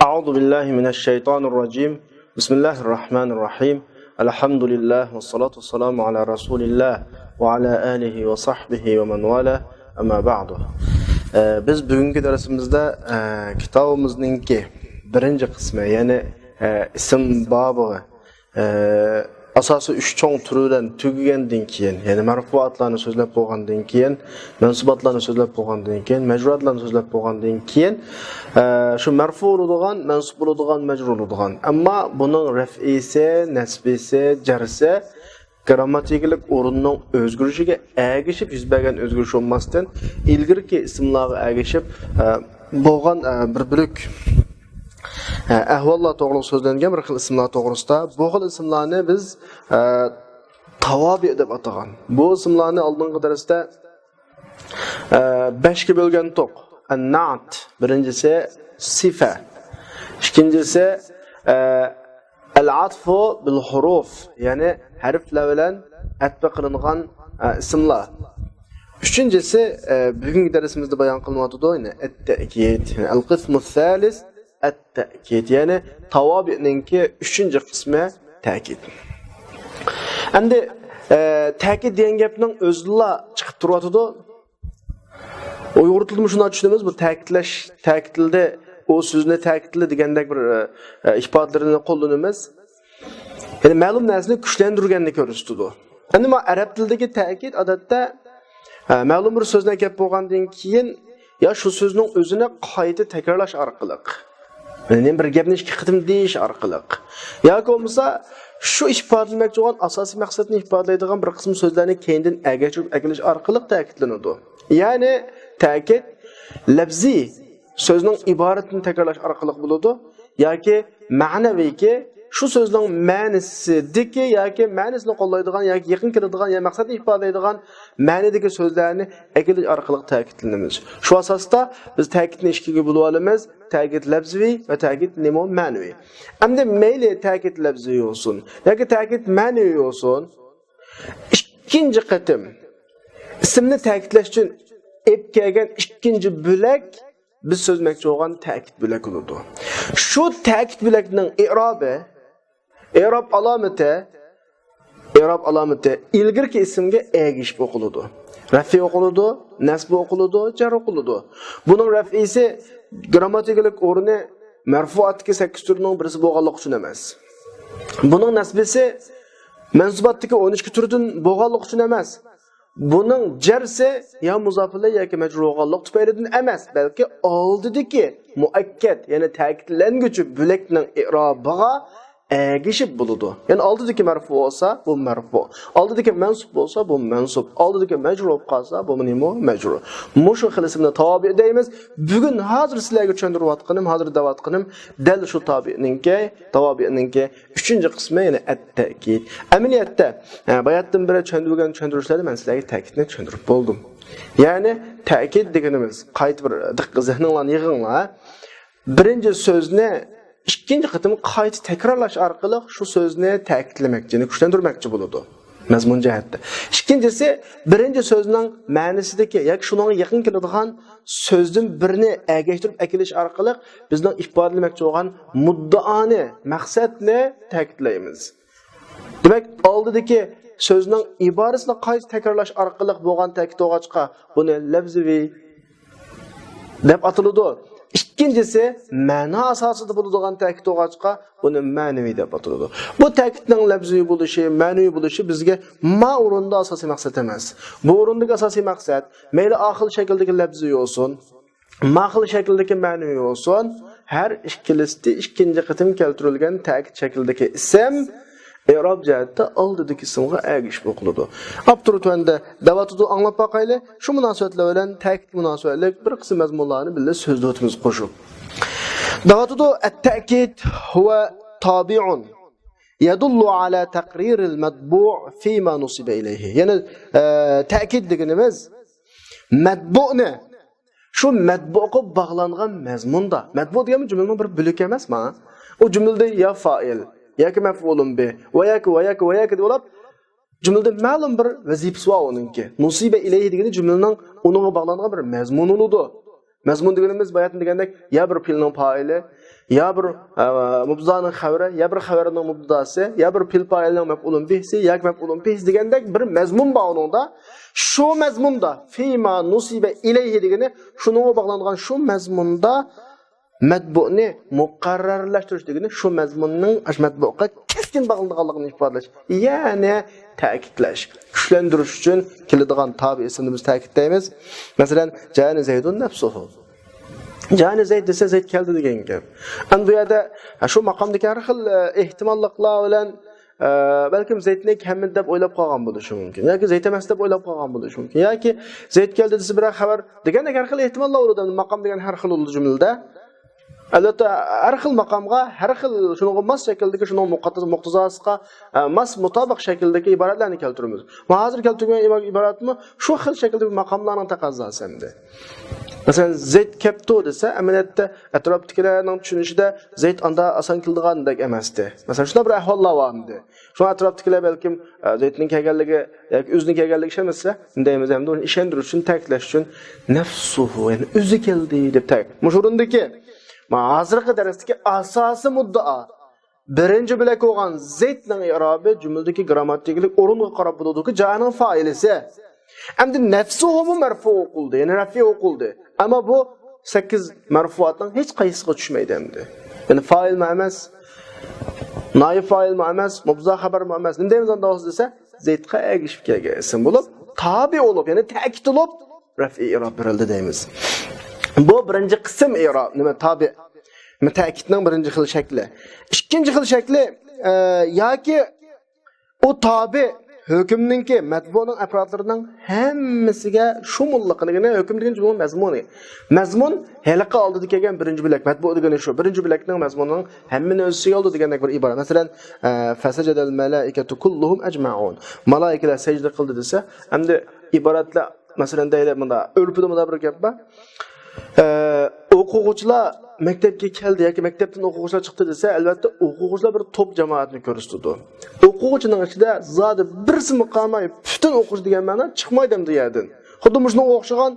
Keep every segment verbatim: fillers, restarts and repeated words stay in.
أعوذ بالله من الشيطان الرجيم. بسم الله الرحمن الرحيم. الحمد لله والصلاة والسلام على رسول الله وعلى آله وصحبه ومن والاه. أما بعد. ئە، بىز بۈگۈنكى دەرسىمىزدە، ئە، كىتابىمىزنىڭكى بىرىنچى قىسمى، يەنى، ئە، ئىسىم بابىغا، ئە، ئاساسىي ئۈچ چوڭ تۈرى بىلەن تۈگىگەندىن كېيىن، يەنى مەرفۇئاتلارنى سۆزلەپ بولغاندىن كېيىن، مەنسۇباتلارنى سۆزلەپ بولغاندىن كېيىن، مەجرۇئاتلارنى سۆزلەپ بولغاندىن كېيىن، ئە، شۇ مەرفۇ بولىدىغان، مەنسۇب بولىدىغان، مەجرۇر بولىدىغان. ئەمما بۇنىڭ رەفئىسى، نەسبىسى، جەرسى گىرامماتىكىلىق ئورۇننىڭ ئۆزگىرىشىگە ئەگىشىپ يۈز بەرگەن ئۆزگىرىش بولماستىن، ئىلگىرىكى ئىسىملارغا ئەگىشىپ، ئە، بولغان، ئە، بىر بۆلەك، ئە، ئەھۋاللار توغرىلىق سۆزلەنگەن بىر خىل ئىسىملار توغرىسىدا. بۇ خىل ئىسىملارنى بىز، ئە، تاۋابىئ دەپ ئاتىغان. بۇ ئىسىملارنى ئالدىنقى دەرستە، ئە، بەشكە بۆلگەنتۇق. ئەننەئت، بىرىنچىسى سىفە، ئىككىنچىسى، ئە، ئەل-ئەتفۇ بىل-ھۇرۇف، يەنى ھەرپلەر بىلەن ئەتپە قىلىنغان، ئە، ئىسىملار. ئۈچىنچىسى، ئە، بۈگۈنكى دەرسىمىزدە بايان قىلىنىۋاتىدۇ، يەنى ئەت-تەئكىد، يەنى ئەل-قىسمۇ سالىس ئەت-تەئكىد، يەنى تاۋابىئنىڭكى ئۈچىنچى قىسمى تەكىد. ئەمدى، ئە، تەكىد دېگەن گەپنىڭ ئۆزىلا چىقىپ تۇرۇۋاتىدۇ. ئۇيغۇر تىلىدا شۇنداق چۈشىنىمىز، بۇ تەكىتلەش، تەكىتلىدى، ئۇ سۆزنى تەكىتلىدى دېگەندەك بىر، ئە، ئىپادىلىرىنى قوللىنىمىز. يەنى مەلۇم نەرسىنى كۈچلەندۈرگەننى كۆرسىتىدۇ. ئەمدى مانا ئەرەب تىلىدىكى تەكىت، ئادەتتە، ئە، مەلۇم بىر سۆزنى ئەكەپ بولغاندىن كېيىن، يا شۇ سۆزنىڭ ئۆزىنى قايتا تەكرارلاش ئارقىلىق، يەنى بىر گەپنى ئىككى قېتىم دېيىش ئارقىلىق، ياكى بولمىسا شۇ ئىپادىلىمەكچى بولغان ئاساسىي مەقسەتنى ئىپادىلەيدىغان بىر قىسىم سۆزلەرنى كەينىدىن ئەگەشتۈرۈپ ئەكېلىش ئارقىلىق تەكىتلىنىدۇ. يەنى تەكىت لەپزىي، سۆزنىڭ ئىبارىتىنى تەكرارلاش ئارقىلىق بولىدۇ، ياكى مەنىۋىيكى، شۇ سۆزنىڭ مەنىسىدىكى ياكى مەنىسىنى قوللايدىغان ياكى يېقىن كېلىدىغان يا مەقسەتنى ئىپادىلەيدىغان مەنىدىكى سۆزلەرنى ئەكېلىش ئارقىلىق تەكىتلىنىمىز. شۇ ئاساستا بىز تەكىتنى ئىككىگە بۆلۈۋالىمىز، تەكىت لەپزىۋى ۋە تەكىت نېمە؟ مەنىۋى. ئەمدى مەيلى تەكىت لەپزىۋى بولسۇن ياكى تەكىت مەنىۋى بولسۇن، ئىككىنچى قېتىم ئىسىمنى تەكىتلەش ئۈچۈن ئېلىپ كەلگەن ئىككىنچى بۆلەك بىز سۆزلىمەكچى بولغان تەكىت بۆلەك بولىدۇ. شۇ تەكىت بۆلەكنىڭ ئېرابى، ئېراب ئالامىتى، ئېراب ئالامىتى ئىلگىرىكى ئىسىمگە ئەگىشىپ ئوقۇلىدۇ. رەفئى ئوقۇلىدۇ، نەسبى ئوقۇلىدۇ، جەر ئوقۇلىدۇ. بۇنىڭ رەفئىسى گىرامماتىكىلىق ئورنى مەرفۇئاتتىكى سەككىز تۈرنىڭ بىرسى بولغانلىقى ئۈچۈن ئەمەس. بۇنىڭ نەسبىسى مەنسۇباتتىكى ئون ئىككى تۈردىن بولغانلىقى ئۈچۈن ئەمەس. بۇنىڭ جەرسى يا مۇزاپىلى ياكى مەجرۇر بولغانلىق تۈپەيلىدىن ئەمەس، بەلكى ئالدىدىكى مۇئەككەد، يەنى تەكىتلەنگۈچى بۆلەكنىڭ ئېرابىغا ئەگىشىپ بولىدۇ. يەنى ئالدىدىكى مەرفۇ بولسا، بۇ مەرفۇ. ئالدىدىكى مەنسۇب بولسا، بۇ مەنسۇب. ئالدىدىكى مەجرۇر بولۇپ قالسا، بۇ نېمە؟ مەجرۇر. مۇشۇ خىل ئىسىمنى تاۋابىئ دەيمىز. بۈگۈن ھازىر سىلەرگە چۈشەندۈرۈۋاتقىنىم، ھازىر دەۋاتقىنىم دەل شۇ تاۋابىئنىڭكى، تاۋابىئنىڭكى ئۈچىنچى قىسمى، يەنى ئەت-تەكىد. ئەمەلىيەتتە، ھە، باياتتىن بېرى چۈشەندۈرگەن چۈشەندۈرۈشلەردە مەن سىلەرگە تەكىدنى چۈشەندۈرۈپ بولدۇم. يەنى تەكىد دېگىنىمىز، قايتا بىر دىققەت زېھنىڭلارنى يىغىڭلار. بىرىنچى سۆزنى ئىككىنچى قېتىم قايتا تەكرارلاش ئارقىلىق شۇ سۆزنى تەكىتلىمەكچى، يەنى كۈچلەندۈرمەكچى بولىدۇ. مەزمۇن جەھەتتە. ئىككىنچىسى، بىرىنچى سۆزنىڭ مەنىسىدىكى ياكى شۇنىڭغا يېقىن كېلىدىغان سۆزدىن بىرنى ئەگەشتۈرۈپ ئەكېلىش ئارقىلىق بىزنىڭ ئىپادىلىمەكچى بولغان مۇددىئانى، مەقسەتنى تەكىتلەيمىز. دېمەك، ئالدىدىكى سۆزنىڭ ئىبارىسىنى قايتا تەكرارلاش ئارقىلىق بولغان تەكىت بولغاچقا، بۇنى لەفزىۋى دەپ ئاتىلىدۇ. ئىككىنچىسى، مەنا ئاساسىدا بولىدىغان تەكىت بولغاچقا، بۇنى مەنىۋى دەپ ئاتىلىدۇ. بۇ تەكىتنىڭ لەفزىۋى بولۇشى، مەنىۋى بولۇشى بىزگە ما ئورۇندا ئاساسىي مەقسەت ئەمەس. بۇ ئورۇندىكى ئاساسىي مەقسەت، مەيلى ئا خىل شەكىلدىكى لەفزىۋى بولسۇن، ما خىل شەكىلدىكى مەنىۋى بولسۇن، ھەر ئىككىلىسى ئىككىنچى قېتىم كەلتۈرۈلگەن تەكىت شەكلىدىكى ئىسىم ئېراب جەھەتتە ئالدىدىكى ئىسىمغا ئەگىشىپ ئوقۇلىدۇ. ئاپتور تۆۋەندە دەۋاتىدۇ، ئاڭلاپ باقايلى. شۇ مۇناسىۋەتلەر بىلەن تەكىت مۇناسىۋەتلىك بىر قىسىم مەزمۇنلارنى بىللە سۆزلىۋېتىمىز قوشۇپ. دەۋاتىدۇ، التأكيد هو طابع يدل على تقرير المطبوع فيما نسب إليه. يەنى، ئە، تەكىت دېگىنىمىز مەتبۇئنى شۇ مەتبۇئقا باغلانغان مەزمۇندا. مەتبۇ دېگەن جۈملىنىڭ بىر بۆلىكى ئەمەسما؟ ئۇ جۈملىدە يا فائىل، ياكى مەفئۇلۇن بىھ، ۋە ياكى، ۋە ياكى، ۋە ياكى دەپ بولۇپ، جۈملىدە مەلۇم بىر ۋەزىپىسى بار ئۇنىڭكى. نۇسىبە ئىلەيھى دېگىنى جۈملىنىڭ ئۇنىڭغا باغلانغان بىر مەزمۇنى بولىدۇ. مەزمۇن دېگىنىمىز باياتىن دېگەندەك، يا بىر پېئىلنىڭ پائىلى، يا بىر، ئە، مۇبتىدانىڭ خەۋىرى، يا بىر خەۋەرنىڭ مۇبتىداسى، يا بىر پېئىل پائىلنىڭ مەپئۇلۇن بىھىسى ياكى مەپئۇلۇن بىھىسى دېگەندەك بىر مەزمۇن بار ئۇنىڭدا. شۇ مەزمۇندا فىما نۇسىبە ئىلەيھى دېگىنى شۇنىڭغا باغلانغان شۇ مەزمۇندا مەتبۇئنى مۇقەررەرلەشتۈرۈش دېگىنى شۇ مەزمۇننىڭ ئاشۇ مەتبۇئقا كەسكىن باغلىنىدىغانلىقىنى ئىپادىلەش. يەنى تەكىتلەش، كۈچلەندۈرۈش ئۈچۈن كېلىدىغان تابىئ ئىسىمنى بىز تەكىتلەيمىز. مەسىلەن، جانى زەيدۇن نەفسۇھۇ. جانى زەيد دېسە، زەيد كەلدى دېگەن گەپ. ئەمدى بۇ يەردە، ھە، شۇ ماقامدىكى ھەر خىل، ئە، ئېھتىماللىقلار بىلەن، ئە، بەلكىم زەيدنى كەلمىدى دەپ ئويلاپ قالغان بولۇشى مۇمكىن. ياكى زەيد ئەمەس دەپ ئويلاپ قالغان بولۇشى مۇمكىن. ياكى زەيد كەلدى دېسە، بىرەر خەۋەر دېگەندەك ھەر خىل ئېھتىماللار بولىدۇ. ماقام دېگەن ھەر خىل بولىدۇ جۈملىدە. ئەلۋەتتە، ھەر خىل ماقامغا، ھەر خىل شۇنىڭغا ماس شەكىلدىكى، شۇنىڭ مۇقتىزاسىغا، ئە، ماس مۇتابىق شەكىلدىكى ئىبارەتلەرنى كەلتۈرىمىز. مانا ھازىر كەلتۈرگەن ئىبا-، ئىبارەتمۇ شۇ خىل شەكىلدىكى ماقاملارنىڭ تەقەززاسى ئەمدى. مەسىلەن، زەيد كەپتۇ دېسە، ئەمەلىيەتتە ئەتراپتىكىلەرنىڭ چۈشىنىشىدە زەيد ئاندا ئاسان كېلىدىغاندەك ئەمەستى. مەسىلەن، شۇنداق بىر ئەھۋاللار بار ئەمدى. شۇڭا ئەتراپتىكىلەر بەلكىم، ئە، زەيدنىڭ كەلگەنلىكى ياكى ئۆزىنىڭ كەلگەنلىكى ئىشەنمىسە، نېمە دەيمىز ئەمدى ئۇنى ئىشەندۈرۈش ئۈچۈن، تەكىتلەش ئۈچۈن نەفسۇھۇ، يەنى ئۆزى كەلدى دەپ تەك-، مۇشۇ ئورۇندىكى، مانا ھازىرقى دەرستىكى ئاساسىي مۇددىئا، بىرىنچى بۆلەك بولغان زەيدنىڭ ئىئرابى جۈملىدىكى گرامماتىكىلىق ئورۇنغا قاراپ بولىدۇكى، جانىڭ فائىلىسى. ئەمدى نەفسۇھۇمۇ مەرفۇ ئوقۇلدى، يەنى رەفئى ئوقۇلدى. ئەمما بۇ سەككىز مەرفۇئاتنىڭ ھېچ قايسىسىغا چۈشمەيدۇ ئەمدى. يەنى فائىلمۇ ئەمەس، نائىب فائىلمۇ ئەمەس، مۇبتىدا خەبەرمۇ ئەمەس. نېمە دەيمىز ئاندا دېسە، زەيدقا ئەگىشىپ كەلگەن ئىسىم بولۇپ، تابىئ بولۇپ، يەنى تەكىت بولۇپ، رەفئى ئىئراب بېرىلدى دەيمىز. بۇ بىرىنچى قىسىم ئىئراب، نېمە، تابىئ. تەكىتنىڭ بىرىنچى خىل شەكلى. ئىككىنچى خىل شەكلى، ئە، ياكى ئۇ تابىئ ھۆكۈمنىڭكى، مەتبۇئنىڭ ئەپرادلىرىنىڭ ھەممىسىگە شۇمۇللۇقىنى، يەنى ھۆكۈم دېگەن جۈملىنىڭ مەزمۇنى. مەزمۇن ھېلىقى ئالدىدا كەلگەن بىرىنچى بۆلەك، مەتبۇئ دېگىنى شۇ، بىرىنچى بۆلەكنىڭ مەزمۇنىنىڭ ھەممىنى ئۆز ئىچىگە ئالىدۇ دېگەندەك بىر ئىبارە. مەسىلەن، ئە، فەسەجەدەل مەلائىكەتۇ كۇللۇھۇم ئەجمەئۇن. مالائىكىلەر سەجدە قىلدى دېسە، ئەمدى ئىبارەتلەر، مەسىلەن، دەيلى، مۇندا، ئۆرپىدە مۇنداق بىر گەپ بار. ئە، ئوقۇغۇچىلار مەكتەپكە كەلدى ياكى مەكتەپتىن ئوقۇغۇچىلار چىقتى دېسە، ئەلۋەتتە، ئوقۇغۇچىلار بىر توپ جامائەتنى كۆرسىتىدۇ. ئوقۇغۇچىنىڭ ئىچىدە زادى بىرسىمۇ قالماي، پۈتۈن ئوقۇغۇچى دېگەن مەنا چىقمايدۇ ئەمدى يەردىن. خۇددى مۇشۇنىڭغا ئوخشىغان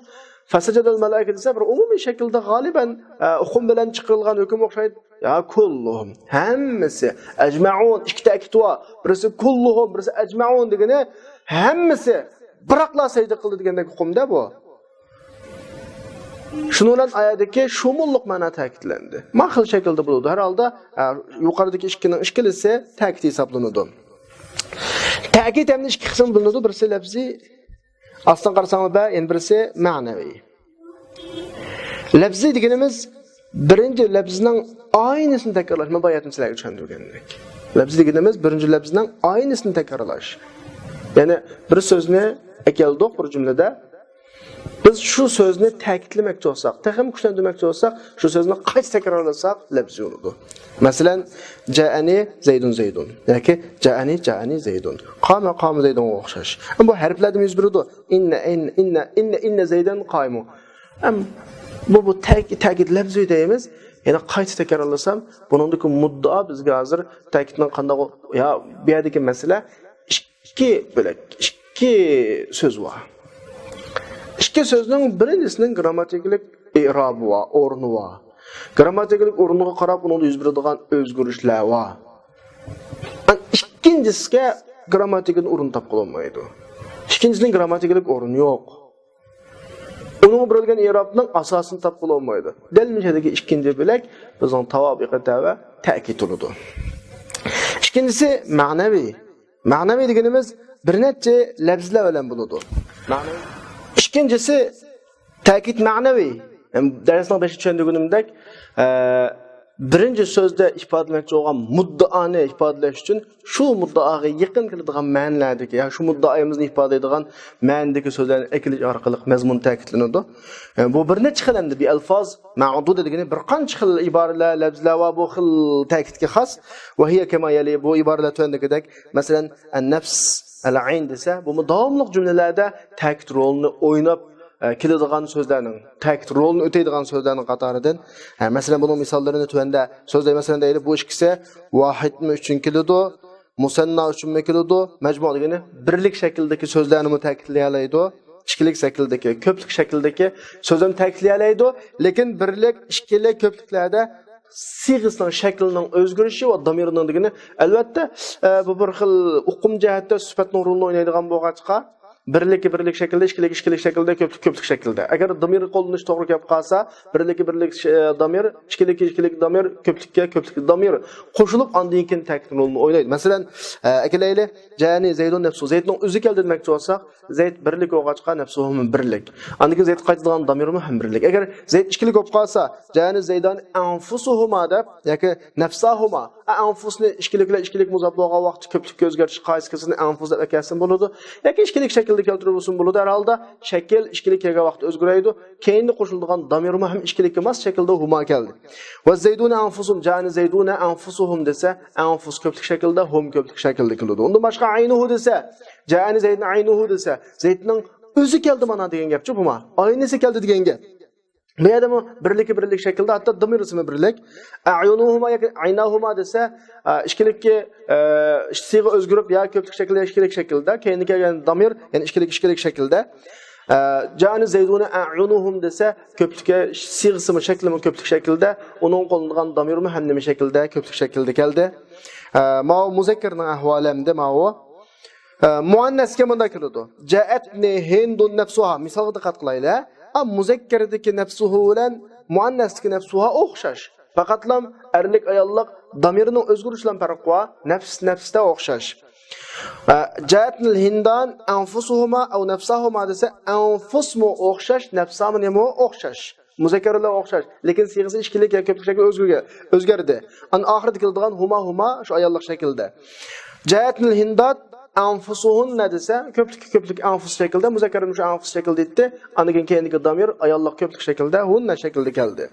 فەسەجەدەل مەلائىكە دېسە، بىر ئومۇمىي شەكىلدە غالىبەن، ئە، ئۇقۇم بىلەن چىقىرىلغان ھۆكۈم ئوخشايدۇ. يا كۇللۇھۇم، ھەممىسى، ئەجمەئۇن، ئىككى تەكىت بار. بىرسى كۇللۇھۇم، بىرسى ئەجمەئۇن دېگىنى ھەممىسى بىراقلا سەجدە قىلدى دېگەندەك ئۇقۇمدا بۇ. شۇنىڭ بىلەن ئايەتتىكى شۇمۇللۇق مەنا تەكىتلەندى. ما خىل شەكىلدە بولىدۇ. ھەر ھالدا، ئە، يۇقىرىدىكى ئىككىنىڭ ئىككىلىسى تەكىت ھېسابلىنىدۇ. تەكىت ھەمدە ئىككى قىسىم بۆلۈنىدۇ. بىرسى لەپزىي، ئاستىن قارىساڭلار بار، يەنە بىرسى مەنىۋى. لەپزىي دېگىنىمىز بىرىنچى لەپزنىڭ ئاينىسىنى تەكرارلاش. مانا بۇ يەردە سىلەرگە چۈشەندۈرگەندەك. لەپزىي دېگىنىمىز بىرىنچى لەپزنىڭ ئاينىسىنى تەكرارلاش. يەنى بىر سۆزنى ئەكەلدۇق بىر جۈملىدە. بىز شۇ سۆزنى تەكىتلىمەكچى بولساق، تېخىمۇ كۈچلەندۈرمەكچى بولساق، شۇ سۆزنى قايتا تەكرارلىساق، لەپزىي بولىدۇ. مەسىلەن، جائەنى زەيدۇن زەيدۇن ياكى جائەنى جائەنى زەيدۇن، قامە قامە زەيدۇنغا ئوخشاش. بۇ ھەرپلەردىمۇ يۈز بېرىدۇ. ئىننە، ئىننە، ئىننە، ئىننە، ئىننە زەيدەن قائىمۇ. ئەم، بۇ، بۇ تەك-، تەكىت لەپزىي دەيمىز. يەنە قايتا تەكرارلىسام، بۇنىڭدىكى مۇددىئا بىزگە ھازىر تەكىتنىڭ قانداق، يا، بۇ يەردىكى مەسىلە ئىككى بۆلەك، ئىككى سۆز بار. ئىككى سۆزنىڭ بىرىنچىسىنىڭ گرامماتىكىلىق ئېرابى بار، ئورنى بار. گرامماتىكىلىق ئورنىغا قاراپ ئۇنىڭدا يۈز بېرىدىغان ئۆزگىرىشلەر بار. ئىككىنچىسىگە گرامماتىكىدىن ئورۇن تاپقىلى بولمايدۇ. ئىككىنچىسىنىڭ گرامماتىكىلىق ئورنى يوق. ئۇنىڭغا بېرىلگەن ئېرابنىڭ ئاساسىنى تاپقىلى بولمايدۇ. دەل مۇشۇ يەردىكى ئىككىنچى بۆلەك بىزنىڭ تاۋابىئقا تەۋە تەكىت بولىدۇ. ئىككىنچىسى مەنىۋى. مەنىۋى دېگىنىمىز بىر نەچچە لەپزلەر بىلەن بولىدۇ. ئىككىنچىسى تەكىت مەنىۋى. يەنى دەرسنىڭ بېشىدا چۈشەندۈرگىنىمدەك، ئە، بىرىنچى سۆزدە ئىپادىلىمەكچى بولغان مۇددىئانى ئىپادىلەش ئۈچۈن شۇ مۇددىئاغا يېقىن كېلىدىغان مەنىلەردىكى، يا شۇ مۇددىئايىمىزنى ئىپادىلەيدىغان مەنىدىكى سۆزلەرنى ئەكېلىش ئارقىلىق مەزمۇن تەكىتلىنىدۇ. ئە، بۇ بىر نەچچە خىل ئەمدى، بىئەلفاز مەئدۇدە دېگىنى بىر قانچە خىل ئىبارىلەر، لەپزلەر بار بۇ خىل تەكىتكە خاس. ۋەھىيە كەما يەلى، بۇ ئىبارىلەر تۆۋەندىكىدەك. مەسىلەن، ئەن-نەفس، ئەل-ئەين دېسە، بۇمۇ داۋاملىق جۈملىلەردە تەكىت رولىنى ئويناپ، ئە، كېلىدىغان سۆزلەرنىڭ، تەكىت رولىنى ئۆتەيدىغان سۆزلەرنىڭ قاتارىدىن. ئە، مەسىلەن، بۇنىڭ مىساللىرىنى تۆۋەندە سۆزلەي. مەسىلەن، دەيلى، بۇ ئىككىسى ۋاھىدمۇ ئۈچۈن كېلىدۇ، مۇسەننا ئۈچۈنمۇ كېلىدۇ، مەجمۇ دېگىنى بىرلىك شەكىلدىكى سۆزلەرنىمۇ تەكىتلىيەلەيدۇ، ئىككىلىك شەكىلدىكى، كۆپلۈك شەكىلدىكى سۆزلەرنى تەكىتلىيەلەيدۇ، لېكىن بىرلىك، ئىككىلىك، كۆپلۈكلەردە سىيغىسىنىڭ شەكلىنىڭ ئۆزگىرىشى ۋە دامىرنىڭ دېگىنى، ئەلۋەتتە، ئە، بۇ بىر خىل ئۇقۇم جەھەتتە سۈپەتنىڭ رولىنى ئوينايدىغان بولغاچقا، بىرلىككە بىرلىك شەكىلدە، ئىككىلىككە ئىككىلىك شەكىلدە، كۆپلۈك كۆپلۈك شەكىلدە. ئەگەر دامىر قوللىنىش توغرا كەپ قالسا، بىرلىككە بىرلىك ش-، دامىر، ئىككىلىككە ئىككىلىك دامىر، كۆپلۈككە كۆپلۈك دامىر قوشۇلۇپ، ئاندىن كېيىن تەكىت رولىنى ئوينايدۇ. مەسىلەن، ئە، ئەكېلەيلى، جانى زەيدۇن نەپسۇ، زەيدنىڭ ئۆزى كەلدى دېمەكچى بولساق، زەيد بىرلىك بولغاچقا، نەپسۇھۇمۇ بىرلىك. ئاندىن كېيىن زەيدقا قايتىدىغان دامىرمۇ ھەم بىرلىك. ئەگەر زەيد ئىككىلىك بولۇپ قالسا، جانى زەيدان ئەنفۇسۇھۇما دەپ ياكى نەفساھۇما، ئە، ئەنفۇسنى ئىككىلىك بىلەن ئىككىلىك مۇزاپ بولغان ۋاقىتتا كۆپلۈككە ئۆزگەرتىش قائىدىسى كىرسىنى ئەنفۇس دەپ ئەكەلسىمۇ بولىدۇ. ياكى ئىككىلىك شەكىلدە كەلتۈرۈپ بولسىمۇ بولىدۇ. ھەر ھالدا شەكىل ئىككىلىك كەلگەن ۋاقىتتا ئۆزگىرەيدۇ. كەينىدە قوشۇلىدىغان دامىرمۇ ھەم ئىككىلىككە ماس شەكىلدە ھۇما كەلدى. ۋە زەيدۇنە ئەنفۇسۇھۇم، جانى زەيدۇنە ئەنفۇسۇھۇم دېسە، ئەنفۇس كۆپلۈك شەكىلدە، ھۇم كۆپلۈك شەكىلدە كېلىدۇ. ئۇندىن باشقا ئەينۇھۇ دېسە، جانى زەيدۇن ئەينۇھۇ دېسە، زەيدنىڭ ئۆزى كەلدى مانا دېگەن گەپچۇ بۇما. ئاينىسى كەلدى دېگەن گەپ. بۇ يەردىمۇ بىرلىككە بىرلىك شەكىلدە، ھەتتا دامىر ئىسمى بىرلىك. ئەيۇنۇھۇما ياكى ئەيناھۇما دېسە، ئە، ئىككىلىككە، ئە، سىيغە ئۆزگىرىپ، يا كۆپلۈك شەكىلدە، يا ئىككىلىك شەكىلدە. كەينىگە كەلگەن دامىر، يەنى ئىككىلىك، ئىككىلىك شەكىلدە. ئە، جانى زەيدۇنە ئەيۇنۇھۇم دېسە، كۆپلۈككە سىيغىسىمۇ، شەكلىمۇ كۆپلۈك شەكىلدە، ئۇنىڭ قوللىنىدىغان دامىرمۇ ھەمنېمە شەكىلدە، كۆپلۈك شەكىلدە كەلدى. ئە، ماۋۇ مۇزەككەرنىڭ ئەھۋالى ئەمدى ماۋۇ. ئە، مۇئەننەسكە مۇنداق كېلىدۇ. جەئەتنى ھىندۇن نەپسۇھا. مىسالغا دىققەت قىلايلى. ئا، مۇزەككەردىكى نەپسۇھۇ بىلەن مۇئەننەستىكى نەپسۇھا ئوخشاش. پەقەتلا ئەرلىك، ئاياللىق دامىرنىڭ ئۆزگىرىشى بىلەن پەرق بار. نەپس، نەپستە ئوخشاش. ئە، جەئەتنىل ھىندان ئەنفۇسۇھۇما ئەۋ نەپساھۇما دېسە، ئەنفۇسمۇ ئوخشاش، نەپسامۇ نېمە ئوخشاش. مۇزەككەرلەر ئوخشاش، لېكىن سىيغىسى ئىككىلىك يا كۆپلۈك شەكىلگە ئۆزگەرگەن، ئۆزگەردى. ئاندىن ئاخىرىدا كېلىدىغان ھۇما، ھۇما شۇ ئاياللىق شەكىلدە. جەئەتنىل ھىندات ئەنفۇسۇھۇننە دېسە، كۆپلۈككە كۆپلۈك ئەنفۇس شەكىلدە، مۇزەككەرنى شۇ ئەنفۇس شەكىلدە ئېيتتى. ئاندىن كېيىن كەينىدىكى دامىر ئاياللىق كۆپلۈك شەكىلدە، ھۇننە شەكىلدە كەلدى.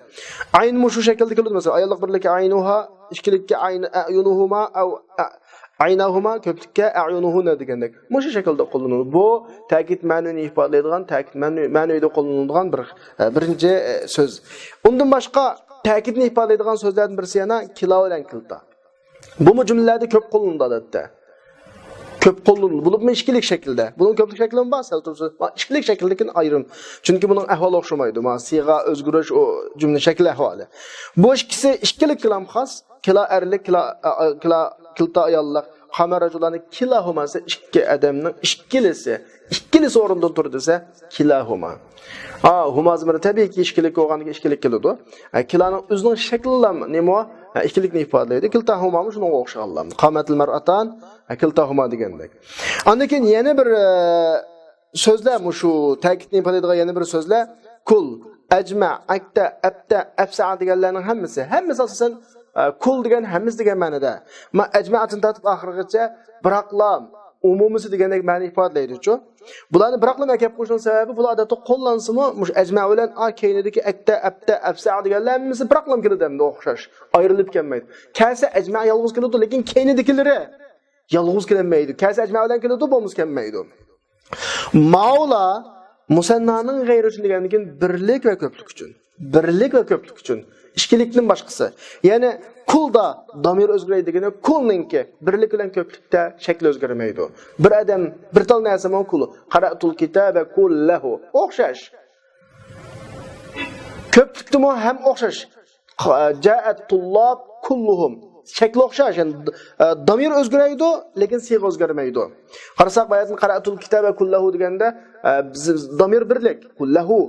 ئەين مۇشۇ شەكىلدە كېلىدۇ. مەسىلەن، ئاياللىق بىرلىككە ئەينۇھا، ئىككىلىككە ئەين، ئەيۇنۇھۇما، ئەۋ، ئە، ئەيناھۇما، كۆپلۈككە ئەيۇنۇھۇنە دېگەندەك. مۇشۇ شەكىلدە قوللىنىلىدۇ. بۇ تەكىت مەنۇنى ئىپادىلەيدىغان، تەكىت مەنۇ-، مەنۇيىدە قوللىنىلىدىغان بىر، ئە، بىرىنچى، ئە، سۆز. ئۇندىن باشقا تەكىتنى ئىپادىلەيدىغان سۆزلەردىن بىرسى يەنە كىلا بىلەن كىلتا. بۇمۇ جۈملىلەردە كۆپ قوللىنىلىدۇ ئادەتتە. كۆپ قوللىنىلىدۇ. بولۇپمۇ ئىككىلىك شەكىلدە. بۇنىڭ كۆپلۈك شەكلىمۇ بار، سەل تۇرسا. ما، ئىككىلىك شەكىلدىكىن ئايرىم. چۈنكى بۇنىڭ ئەھۋالى ئوخشىمايدۇ. ما، سىيغا ئۆزگىرىش، ئۇ جۈملە شەكلى ئەھۋالى. بۇ ئىككىسى ئىككىلىك كىلام خاس. كىلا ئەرلىك، كىلا، ئا، ئا، كىلا، كىلتا ئاياللىق. قامە رەجۇلانى كىلاھۇما دېسە، ئىككى ئادەمنىڭ ئىككىلىسى. ئىككىلىسى ئورنىدىن تۇردى دېسە، كىلاھۇما. ئا، ھۇما زىمىرى تەبىئىيكى ئىككىلىك بولغاندىكىن ئىككىلىك كېلىدۇ. ئە، كىلانىڭ ئۆزىنىڭ شەكلىلا نېمە؟ ئە، ئىككىلىكنى ئىپادىلەيدۇ. كىلتاھۇمامۇ شۇنىڭغا ئوخشىغانلا. قامەتىل مەرئەتان، ئە، كىلتاھۇما دېگەندەك. ئاندىن كېيىن يەنە بىر، ئە، سۆزلەر، مۇشۇ تەكىتنى ئىپادىلەيدىغان يەنە بىر سۆزلەر. كۇل، ئەجمە، ئەكتە، ئەپتە، ئەپسە دېگەنلەرنىڭ ھەممىسى. ھەممىسى ئاساسەن، ئە، كۇل دېگەن ھەممىسى دېگەن مەنىدە. ما ئەجمەتىن تارتىپ ئاخىرغىچە بىراقلا ئومۇمىسى دېگەندەك مەنە ئىپادىلەيدۇچۇ. بۇلارنى بىراقلا ئەكەپ قويۇشنىڭ سەۋەبى، بۇلار ئادەتتە قوللانسىمۇ، مۇشۇ ئەجمە بىلەن ئا كەينىدىكى ئەكتە، ئەپتە، ئەپسە دېگەنلەر ھەممىسى بىراقلا كېلىدۇ ئەمدى ئوخشاش. ئايرىلىپ كەلمەيدۇ. كەلسە ئەجمە يالغۇز كېلىدۇ، لېكىن كەينىدىكىلىرى يالغۇز كېلەلمەيدۇ. كەلسە ئەجمە بىلەن كېلىدۇ، بولمىسا كەلمەيدۇ. ماۋۇلار مۇسەننانىڭ غەيرى ئۈچۈن دېگەندىن كېيىن بىرلىك ۋە كۆپلۈك ئۈچۈن. بىرلىك ۋە كۆپلۈك ئۈچۈن. ئىككىلىكتىن باشقىسى. يەنى كۇلدا دامىر ئۆزگىرەي دېگىنى كۇلنىڭكى بىرلىك بىلەن كۆپلۈكتە شەكلى ئۆزگەرمەيدۇ. بىر ئادەم بىر تال نەرسىمۇ كۇل. قەرەئتۇل كىتابە كۇللەھۇ. ئوخشاش. كۆپلۈكتىمۇ ھەم ئوخشاش. جاءەت تۇللاب كۇللۇھۇم. شەكلى ئوخشاش. يەنى، ئە، دامىر ئۆزگىرەيدۇ، لېكىن سىيغە ئۆزگەرمەيدۇ. قارىساق، باياتىن قەرەئتۇل كىتابە كۇللەھۇ دېگەندە، ئە، بىز دامىر بىرلىك. كۇللەھۇ.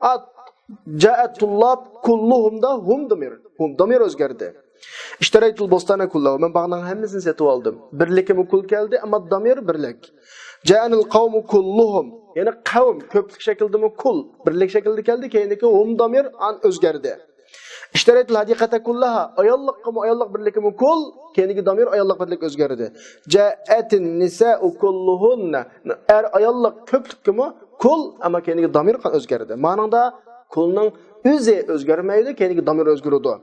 ئا، جاءەت تۇللاب كۇللۇھۇمدا ھۇم دامىر. ھۇم دامىر ئۆزگەردى. ئىشتەرەيتۇل بوستانە كۇللەھۇ. مەن باغنىڭ ھەممىسىنى سېتىۋالدىم. بىرلىكىمۇ كۇل كەلدى، ئەمما دامىر بىرلىك. جاءەنىل قەۋمۇ كۇللۇھۇم. يەنى قەۋم كۆپلۈك شەكلىدىمۇ كۇل. بىرلىك شەكلىدە كەلدى، كەينىدىكى ھۇم دامىر ئان ئۆزگەردى. ئىشتەرەيتۇل ھەدىقەتە كۇللەھا. ئاياللىققىمۇ، ئاياللىق بىرلىكىمۇ كۇل. كەينىدىكى دامىر ئاياللىق بىرلىك ئۆزگەردى. جاءەتىن نىسائۇ كۇللۇھۇننە. ئەر ئاياللىق كۆپلۈككىمۇ كۇل، ئەمما كەينىدىكى دامىر قان ئۆزگەردى. مانىڭدا كۇلنىڭ ئۆزى ئۆزگەرمەيدۇ، كەينىدىكى دامىر ئۆزگىرىدۇ.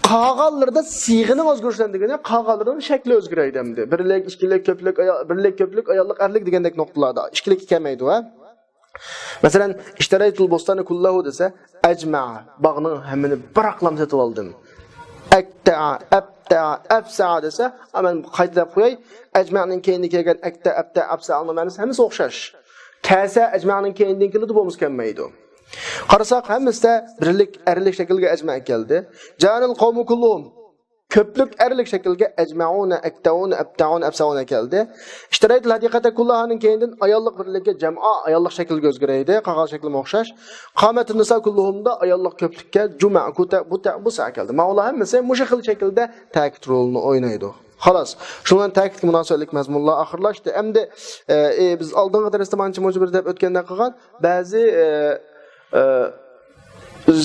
قالغانلىرىدا سىيغىنىڭ ئۆزگىرىشىدىن دېگىنى، قالغانلىرىنىڭ شەكلى ئۆزگىرەيدۇ ئەمدى. بىرلىك، ئىككىلىك، كۆپلۈك، ئايال-، بىرلىك، كۆپلۈك، ئاياللىق، ئەرلىك دېگەندەك نۇقتىلاردا ئىككىلىككە كەلمەيدۇ، ھە؟ مەسىلەن، ئىشتەرەيتۇل بوستانى كۇللەھۇ دېسە، ئەجمەئە، باغنىڭ ھەممىنى بىراقلام سېتىۋالدىم. ئەكتەئە، ئەپتەئە، ئەپسەئە دېسە، ئا، مەن قايتىلاپ قوياي، ئەجمەئنىڭ كەينىدىن كەلگەن ئەكتە، ئەپتە، ئەپسەئەنىڭ مەنىسى ھەممىسى ئوخشاش. كەسە ئەجمەئنىڭ كەينىدىن كېلىدۇ، بولمىسا كەلمەيدۇ. قارىساق، ھەممىسىدە بىرلىك، ئەرلىك شەكىلگە ئەجمە كەلدى. جائەنىل قەۋمۇ كۇللۇھۇم. كۆپلۈك ئەرلىك شەكىلگە ئەجمەئۇنە، ئەكتەئۇنە، ئەبتەئۇنە، ئەبسەئۇنە كەلدى. ئىشتەرەيتىل ھەدىقەتە كۇللاھانىڭ كەينىدىن ئاياللىق بىرلىككە جەمئا، ئاياللىق شەكىلگە ئۆزگىرەيدى. قالغان شەكلىمۇ ئوخشاش. قامەتىن نىسا كۇللۇھۇمدا ئاياللىق كۆپلۈككە جۇمە، كۇتە، بۇتە، بۇسە كەلدى. ماۋۇلار ھەممىسى مۇشۇ خىل شەكىلدە تەكىت رولىنى ئوينايدۇ. خالاس. شۇنىڭ بىلەن تەكىتكە مۇناسىۋەتلىك مەزمۇنلار ئاخىرلاشتى. ئەمدى، ئە، ئە، بىز ئالدىنقى دەرستە مانچە مۇنچە بىر دەپ ئۆتكەندەك قىلغان بەزى، ئە، ئە،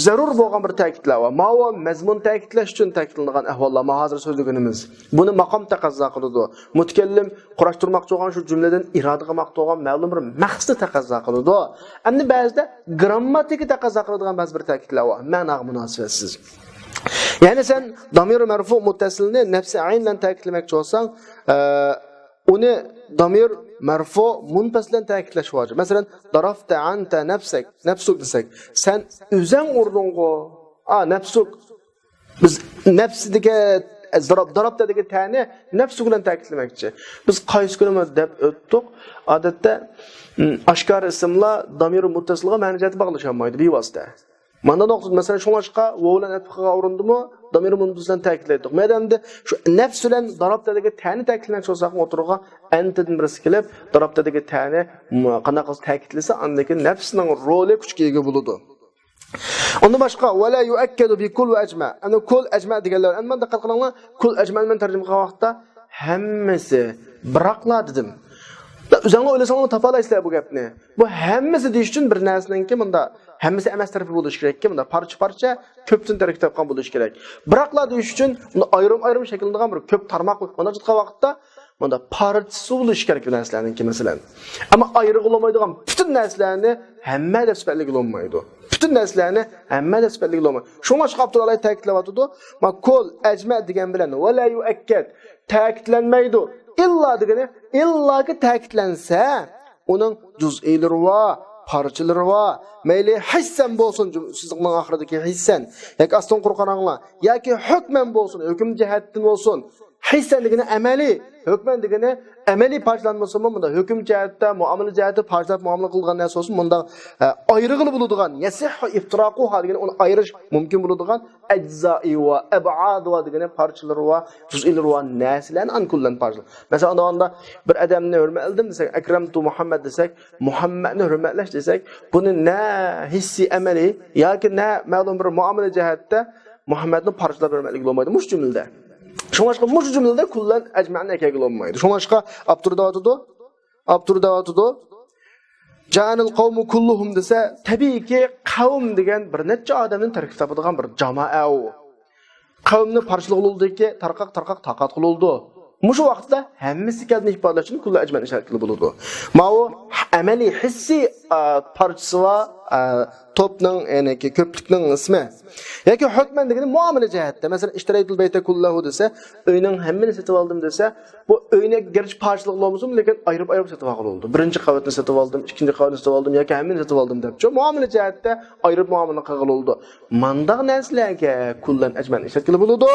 زەرۇر بولغان بىر تەكىتلەر بار. ماۋۇ مەزمۇن تەكىتلەش ئۈچۈن تەكىتلىنىدىغان ئەھۋاللار، ما ھازىر سۆزلىگىنىمىز. بۇنى ماقام تەقەززا قىلىدۇ. مۇتەكەللىم قۇراشتۇرماقچى بولغان شۇ جۈملىدىن ئىرادە قىلماقچى بولغان مەلۇم بىر مەقسەتنى تەقەززا قىلىدۇ. ئەمدى بەزىدە گىرامماتىكا تەقەززا قىلىدىغان بەزى بىر تەكىتلەر بار. مەناغا مۇناسىۋەتسىز. يەنى سەن دامىر مەرفۇ مۇتتەسىلنى نەپسى ئەين بىلەن تەكىتلىمەكچى بولساڭ، ئە، ئۇنى دامىر مەرفۇ مۇنپەسىل بىلەن تەكىتلەش ۋاجىپ. مەسىلەن، دارابتە ئەنتە نەپسەك، نەپسۇك دېسەك، سەن ئۆزەڭ ئۇردۇڭغۇ. ئا، نەپسۇك. بىز نەپسىدىكى، داراب، دارابتەدىكى تەنى نەپسۇك بىلەن تەكىتلىمەكچى. بىز قايسى كۈنىمۇ دەپ ئۆتتۇق. ئادەتتە، م، ئاشكارا ئىسىملار دامىر مۇتتەسىلغا مەنە جەھەتتە باغلىشالمايدۇ، بىۋاسىتە. مانا نۇقتا، مەسىلەن، شۇڭلاشقا ۋاۋ بىلەن ئەتىپ قىلغان ئورۇندىمۇ دامىر مۇنپەسىل بىلەن تەكىتلەيتتۇق. مەيدە ئەمدى شۇ نەپس بىلەن دارابتەدىكى تەنى تەكىتلىمەكچى بولساق، ئوتتۇرىغا ئەنتىدىن بىرسى كېلىپ، دارابتەدىكى تەنى م-، قانداق قىلسا تەكىتلىسە، ئاندىن كېيىن نەپسنىڭ رولى كۈچكە ئىگە بولىدۇ. ئۇندىن باشقا، ۋەلا يۇئەككەدۇ بىكۇل ۋە ئەجمە. ئەنە كۇل، ئەجمە دېگەنلەر. ئەمما دىققەت قىلىڭلار، كۇل، ئەجمە مەن تەرجىمە قىلغان ۋاقىتتا ھەممىسى، بىراقلا دېدىم. ئۆزۈڭلار ئويلىساڭلار تاپالايسىلەر بۇ گەپنى. بۇ ھەممىسى دېيىش ئۈچۈن بىر نەرسىنىڭكى مۇندا ھەممىسى ئەمەس تەرىپى بولۇشى كېرەككى، مۇندا پارچە-پارچە، كۆپتىن تەركىب تاپقان بولۇشى كېرەك. بىراقلا دېيىش ئۈچۈن ئۇنى ئايرىم-ئايرىم شەكىللىنىدىغان بىر كۆپ تارماق، مانا تۇتقان ۋاقىتتا مۇندا پارچىسى بولۇشى كېرەك بۇ نەرسىلەرنىڭكى، مەسىلەن. ئەمما ئايرىغىلى بولمايدىغان پۈتۈن نەرسىلەرنى ھەممە دەپ سۈپەتلىگىلى بولمايدۇ. پۈتۈن نەرسىلەرنى ھەممە دەپ سۈپەتلىگىلى بولمايدۇ. شۇڭلاشقا ئابدۇللا تەكىتلەۋاتىدۇ. ما كۇل، ئەجمە دېگەن بىلەن ۋەلا يۇئەككەد، تەكىتلەنمەيدۇ. ئىللا دېگىنى، ئىللاكى تەكىتلەنسە، ئۇنىڭ جۇزئىيلىرى بار، پارچىلىرى بار. مەيلى ھەسسەن بولسۇن، جۈم-، سىزىقنىڭ ئاخىرىدىكى ھەسسەن. ياكى ئاستىن قۇر قاراڭلار. ياكى ھۆكمەن بولسۇن، ھۆكۈم جەھەتتىن بولسۇن. ھەسسەن دېگىنى ئەمەلىي، ھۆكمەن دېگىنى ئەمەلىي پارچىلانمىسىمۇ، مۇنداق ھۆكۈم جەھەتتە، مۇئامىلە جەھەتتە پارچىلاپ مۇئامىلە قىلغان نەرسە بولسۇن، مۇنداق، ئە، ئايرىغىلى بولىدىغان، يەسىھھۇ ئىفتىراقۇھا دېگىنى ئۇنى ئايرىش مۇمكىن بولىدىغان، ئەجزائى ۋە ئەبئادى ۋە دېگىنى پارچىلىرى ۋە جۇزئىيلىرى ۋە نەرسىلەرنى ئەنكۇللەن پارچىلىق. مەسىلەن، ئاندىغاندا بىر ئادەمنى ھۆرمەتلىدىم دېسەك، ئەكرەمتۇ مۇھەممەد دېسەك، مۇھەممەدنى ھۆرمەتلەش دېسەك، بۇنى نە ھېسسىي ئەمەلىي ياكى نە مەلۇم بىر مۇئامىلە جەھەتتە مۇھەممەدنى پارچىلاپ ھۆرمەتلىگىلى بولمايدۇ مۇشۇ جۈملىدە. شۇڭلاشقا مۇشۇ جۈملىدە كۇللەن ئەجمەئنى ئەكەلگىلى بولمايدۇ. شۇڭلاشقا ئاپتور دەۋاتىدۇ، ئاپتور دەۋاتىدۇ، جائەنىل قەۋمۇ كۇللۇھۇم دېسە، تەبىئىيكى، قەۋم دېگەن بىر نەچچە ئادەمدىن تەركىب تاپىدىغان بىر جامائە ئۇ. قەۋمنى پارچىلىغىلى بولىدۇكى، تارقاق-تارقاق تارقاتقىلى بولىدۇ. مۇشۇ ۋاقىتتا ھەممىسى ئىكەنلىكىنى ئىپادىلەش ئۈچۈن كۇللۇ ئەجمەن ئىشلەتكىلى بولىدۇ. ماۋۇ ئەمەلىي ھېسسىي، ئا، پارچىسى بار، ئا، توپنىڭ، يەنىكى كۆپلۈكنىڭ ئىسمى. ياكى ھۆكمەن دېگىنى مۇئامىلە جەھەتتە. مەسىلەن، ئىشتەرەيتۇل بەيتە كۇللەھۇ دېسە، ئۆينىڭ ھەممىنى سېتىپ ئالدىم دېسە، بۇ ئۆينى گەرچە پارچىلىق بولمىسۇن، لېكىن ئايرىپ-ئايرىپ سېتىپ ئالغىلى بولىدۇ. بىرىنچى قەۋەتنى سېتىپ ئالدىم، ئىككىنچى قەۋەتنى سېتىپ ئالدىم ياكى ھەممىنى سېتىپ ئالدىم دەپچۇ. مۇئامىلە جەھەتتە ئايرىپ مۇئامىلە قىلغىلى بولىدۇ. مانداق نەرسىلەرگە كۇللەن ئەجمەن ئىشلەتكىلى بولىدۇ.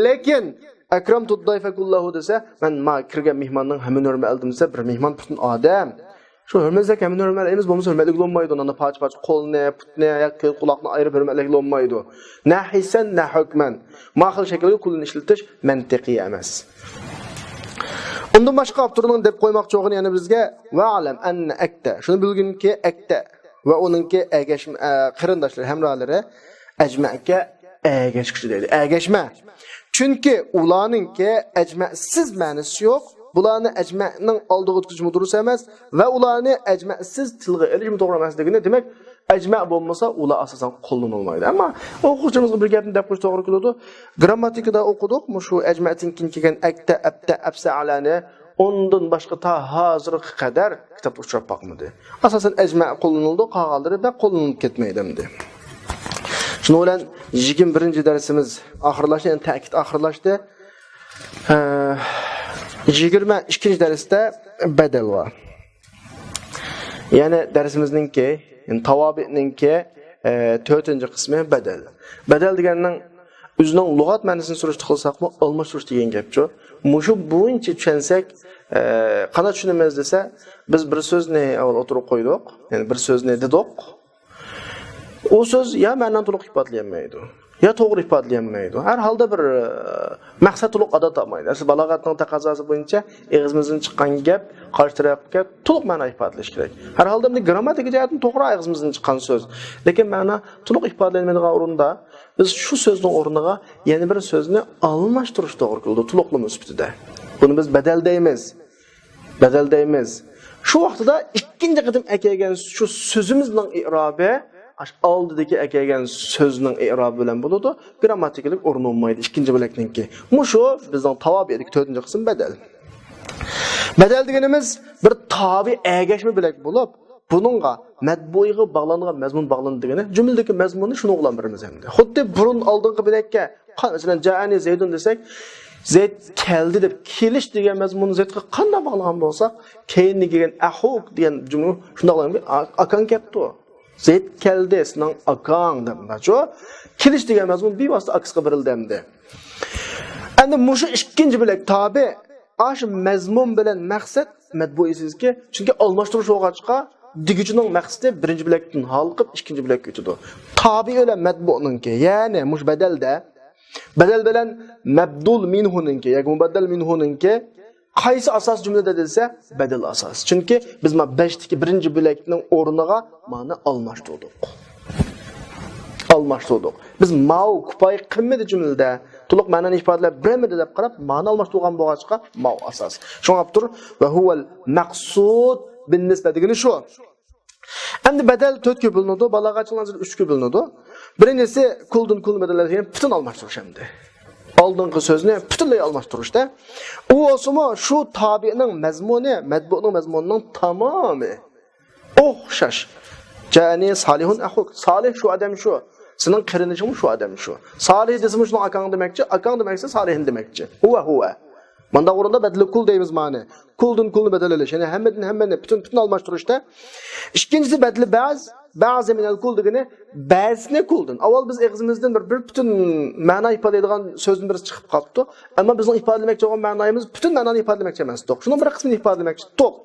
لېكىن ئەكرەمتۇد دايفە كۇللەھۇ دېسە، مەن ما كىرگەن مېھماننىڭ ھەممىنى ھۆرمەت ئەلدىم دېسە، بىر مېھمان پۈتۈن ئادەم. شۇ ھۆرمەتلىسەك ھەممىنى ھۆرمەتلەيمىز، بولمىسا ھۆرمەتلىگىلى بولمايدۇ. ئۇندا پارچە-پارچە قولنى، پۇتنى ياكى كۆز قۇلاقنى ئايرىپ ھۆرمەتلەيگىلى بولمايدۇ. نە ھېسسەن، نە ھۆكمەن. ما خىل شەكىلدە كۇللىنى ئىشلىتىش مەنتىقىي ئەمەس. ئۇندىن باشقا ئاپتورنىڭ دەپ قويماقچى بولغىنى يەنە بىزگە ۋەئلەم ئەننە ئەكتە. شۇنى بىلگىنكى، ئەكتە ۋە ئۇنىڭكى ئەگەشمە، ئە، قېرىنداشلىرى، ھەمراھلىرى ئەجمەگە ئەگەشكۈچى دەيدۇ. ئەگەشمە. چۈنكى ئۇلارنىڭكى ئەجمەسىز مەنىسى يوق. بۇلارنى ئەجمەنىڭ ئالدىغا ئۆتكۈزۈشمۇ دۇرۇس ئەمەس ۋە ئۇلارنى ئەجمەسىز تىلغا ئېلىشمۇ توغرا ئەمەس دېگىنى. دېمەك، ئەجمە بولمىسا، ئۇلار ئاساسەن قوللىنىلمايدۇ. ئەمما ئوقۇغۇچىمىزغا بىر گەپنى دەپ قويۇش توغرا كېلىدۇ. گىرامماتىكىدا ئوقۇدۇق، مۇشۇ ئەجمەدىن كېيىن كەلگەن ئەكتە، ئەپتە، ئەپسەئەلەنى ئوندىن باشقا تا ھازىرغا قەدەر كىتابتا ئۇچراپ باقمىدى. ئاساسەن ئەجمە قوللىنىلىدۇ، قالغانلىرى بەك قوللىنىلىپ كەتمەيدۇ ئەمدى. شۇنىڭ بىلەن يىگىرمە بىرىنچى دەرسىمىز ئاخىرلاشتى، يەنى تەكىت ئاخىرلاشتى. ھە، يىگىرمە ئىككىنچى دەرستە بەدەل بار. يەنى دەرسىمىزنىڭكى، يەنى تاۋابىئنىڭكى، ئە، تۆتىنچى قىسمى بەدەل. بەدەل دېگەننىڭ ئۆزىنىڭ لۇغەت مەنىسىنى سۈرۈشتە قىلساقمۇ، ئالماشتۇرۇش دېگەن گەپچۇ. مۇشۇ بويىچە چۈشەنسەك، ئە، قانداق چۈشىنىمىز دېسە، بىز بىر سۆزنى ئاۋۋال ئوتتۇرىغا قويدۇق، يەنى بىر سۆزنى دېدۇق. ئۇ سۆز يا مەنىنى تولۇق ئىپادىلىيەلمەيدۇ، يا توغرا ئىپادىلىيەلمەيدۇ. ھەر ھالدا بىر، ئە، مەقسەت تولۇق ئادا تاپمايدۇ. ئەسلى بالاغەتنىڭ تەقەززاسى بويىچە ئېغىزىمىزدىن چىققان گەپ قارشى تەرەپكە تولۇق مەنا ئىپادىلەش كېرەك. ھەر ھالدا بۇ گىرامماتىكا جەھەتتىن توغرا ئېغىزىمىزدىن چىققان سۆز. لېكىن مەنا تولۇق ئىپادىلەنمەيدىغان ئورۇندا بىز شۇ سۆزنىڭ ئورنىغا يەنە بىر سۆزنى ئالماشتۇرۇش توغرا كېلىدۇ، تولۇقلىما سۈپىتىدە. بۇنى بىز بەدەل دەيمىز. بەدەل دەيمىز. شۇ ۋاقتىدا ئىككىنچى قېتىم ئەكەلگەن شۇ سۆزىمىزنىڭ ئىئرابى، ئاشۇ ئالدىدىكى ئەكەلگەن سۆزنىڭ ئىئرابى بىلەن بولىدۇ. گىرامماتىكىلىق ئورنى بولمايدۇ ئىككىنچى بۆلەكنىڭكى. مۇشۇ بىزنىڭ تاۋابىئدىكى تۆتىنچى قىسىم بەدەل. بەدەل دېگىنىمىز بىر تابىئ ئەگەشمە بۆلەك بولۇپ، بۇنىڭغا مەتبۇئىغا باغلانغان مەزمۇن باغلىنىدۇ دېگىنى، جۈملىدىكى مەزمۇننى شۇنىڭغا بىلەن بېرىمىز ئەمدى. خۇددى بۇرۇن ئالدىنقى بۆلەككە، قا-، مەسىلەن، جائەنى زەيدۇن دېسەك، زەيد كەلدى دەپ، كېلىش دېگەن مەزمۇننى زەيدقا قانداق باغلىغان بولساق، كەينىدىن كەلگەن ئەخۇك دېگەن جۈملە شۇنداق بولغان، ئا-، ئاكاڭ كەپتۇ. زەيد كەلدى، سېنىڭ ئاكاڭ دەپ، ماچۇ. كېلىش دېگەن مەزمۇن بىۋاسىتە ئاكىسىغا بېرىلدى ئەمدى. ئەمدى مۇشۇ ئىككىنچى بۆلەك تابىئ، ئاشۇ مەزمۇن بىلەن مەقسەت مەتبۇئىسىزكى، چۈنكى ئالماشتۇرۇش بولغاچقا، دېگۈچىنىڭ مەقسىتى بىرىنچى بۆلەكتىن ھالقىپ ئىككىنچى بۆلەككە ئۆتىدۇ. تابىئ بىلەن مەتبۇئنىڭكى، يەنى مۇشۇ بەدەلدە، بەدەل بىلەن مەبدۇل مىنھۇنىڭكى ياكى مۇبەددەل مىنھۇنىڭكى قايسى ئاساس جۈملىدە دېسە، بەدەل ئاساس. چۈنكى بىز مانا بەشتىكى بىرىنچى بۆلەكنىڭ ئورنىغا مانى ئالماشتۇردۇق. ئالماشتۇردۇق. بىز ماۋ كۇپايە قىلمىدى جۈملىدە، تولۇق مەنىنى ئىپادىلەپ بەرمىدى دەپ قاراپ، مانى ئالماشتۇرغان بولغاچقا، ماۋ ئاساس. شۇڭا دەپتۇر، ۋە ھۇۋەل مەقسۇد بىن نىسبە دېگىنى شۇ. ئەمدى بەدەل تۆتكە بۆلۈنىدۇ، بالاغەتچىلەر ئۈچكە بۆلۈنىدۇ. بىرىنچىسى، كۇلدىن كۇلنى بەدەل دېگەن پۈتۈن ئالماشتۇرۇش ئەمدى. ئالدىنقى سۆزنى پۈتۈنلەي ئالماشتۇرۇشتا. ئۇ بولسىمۇ شۇ تابىئنىڭ مەزمۇنى، مەتبۇئنىڭ مەزمۇنىنىڭ تامامى ئوخشاش. جائەنى سالىھۇن ئەخۇك. سالىھ شۇ ئادەم شۇ. سېنىڭ قېرىندىشىڭمۇ شۇ ئادەم شۇ. سالىھ دېسىمۇ شۇنىڭ ئاكاڭ دېمەكچى، ئاكاڭ دېمەكچى سالىھىن دېمەكچى. ھۇۋە ھۇۋە. مانداق ئورۇندا بەدىلى كۇل دەيمىز مانى. كۇلدىن كۇلنى بەدەل ئېلىش. يەنى ھەممىدىن ھەممىنى پۈتۈن، پۈتۈن ئالماشتۇرۇشتا. ئىككىنچىسى بەدىلى بەز، بەزى مىنەل كۇل دېگىنى بەزىنى كۇلدىن. ئاۋۋال بىز ئېغىزىمىزدىن بىر، بىر پۈتۈن مەنا ئىپادىلەيدىغان سۆزدىن بىرسى چىقىپ قاپتۇ. ئەمما بىزنىڭ ئىپادىلىمەكچى بولغان مەنىمىز پۈتۈن مەنانى ئىپادىلىمەكچى ئەمەستۇق. شۇنىڭ بىر قىسمىنى ئىپادىلىمەكچى تۇق.